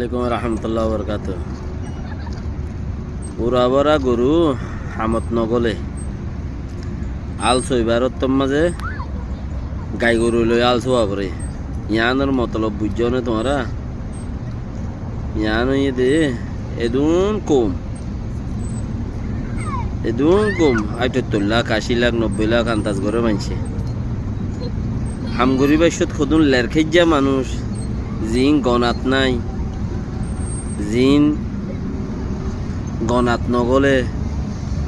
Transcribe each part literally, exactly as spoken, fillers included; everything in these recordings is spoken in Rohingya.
Alaikum warahmatullahi wabarakatuh. Urabóra goru hamot nogóle. Alsu ibár ottór mazé gai goru loi alsu aboré. Yiánor motolob buijjó né tuáñra? Yián óiye dé edún koum. Edún koum, aithottúr lak, ací lak, nobbói lak antas goré maincé. Ham goríbar cót hodún lerkéijja manúic, ziín gonat nái, ziín gonat nogóle,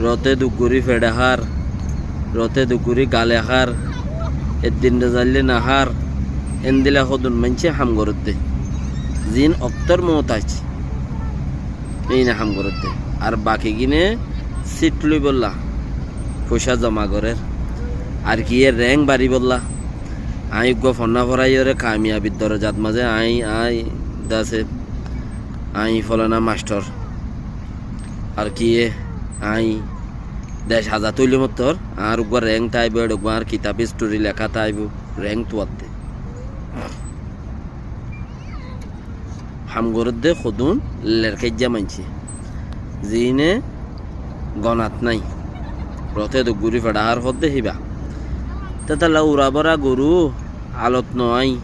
roté duk gorí feçe hár, roté duk gorí gale hár, eddin rozaillé nahár, endila hodún maincé ham gorédde. Ziín októr muhtac, íine ham gorédde. Ar bakigíne sít loibólla foicá zoma gorér. Ar kiyé reng baribólla. Aññí uggúa fonná foráiyoré kamiyabir dorozat mazé aññí, aññí dase, aññí folana mastor. Ar kiyé aññí dec azad óile mottor añár uggúa reng táibo, eçe uggúa añár kitab istori leká táibo, reng tuatte. Ham gorédde hodún lerkéijja maincé, ziíne gonat nái, roté duk gorí feçe hár hoódde híba. Tétalla urabóra goru alot no aññí,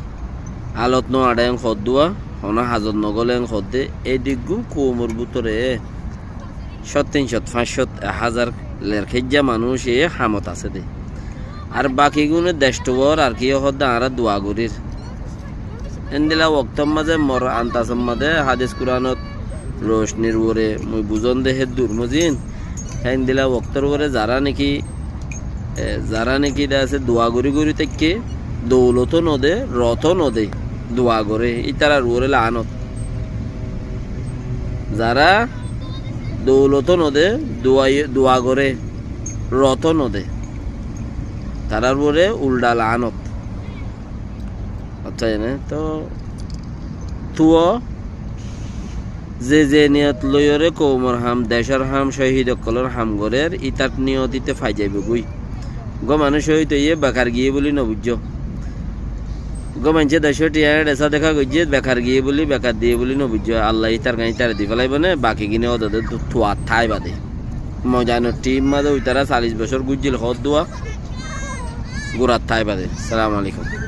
alot no açé en hoóddua, honó hazot nogóle en hoódde, éi diggún koumor bútore cót, tin cót, fañs cót, ek házar lerkéijja manúic e hamot asé dé. Ar bakigúne dectú uor ar kiyé hoódde añára dua gorír. Héndila októr mazé mor antasor mazé hádis Kuranot rocnir uore mui buzón dé hé dur mozin. Héndila októr uore zará néki, e, zará néki dé asé dua gorí gorí táikke, doulotó nodé, rotó nodé, dua goré, ítarar uore laánot. Zará doulotó nodé, dua, dua goré, rotó nodé, tarár uore uldha laánot. Accá, ene toó tuwó ze ze niyot loiyóre koumor ham, decór ham, cóhid ókkolór ham gorér, ítar niyot íte fai zaibói. Uggúa manúic cóhid óiye bekar giyé bóli nobuijjó. Uggúa maincé decór thiañ eçe sádeka goijjé, bekar giyé bóli, bekar diyé bóli nobuijjó. Allaye ítar gañi ítare di félaibó né, bakigíne ódode tu-, tuat táiba dé. Mojanor thim mazé uitará callic bosór gúijjil hoóddua, gurat táiba dé. Assalamu alaikum.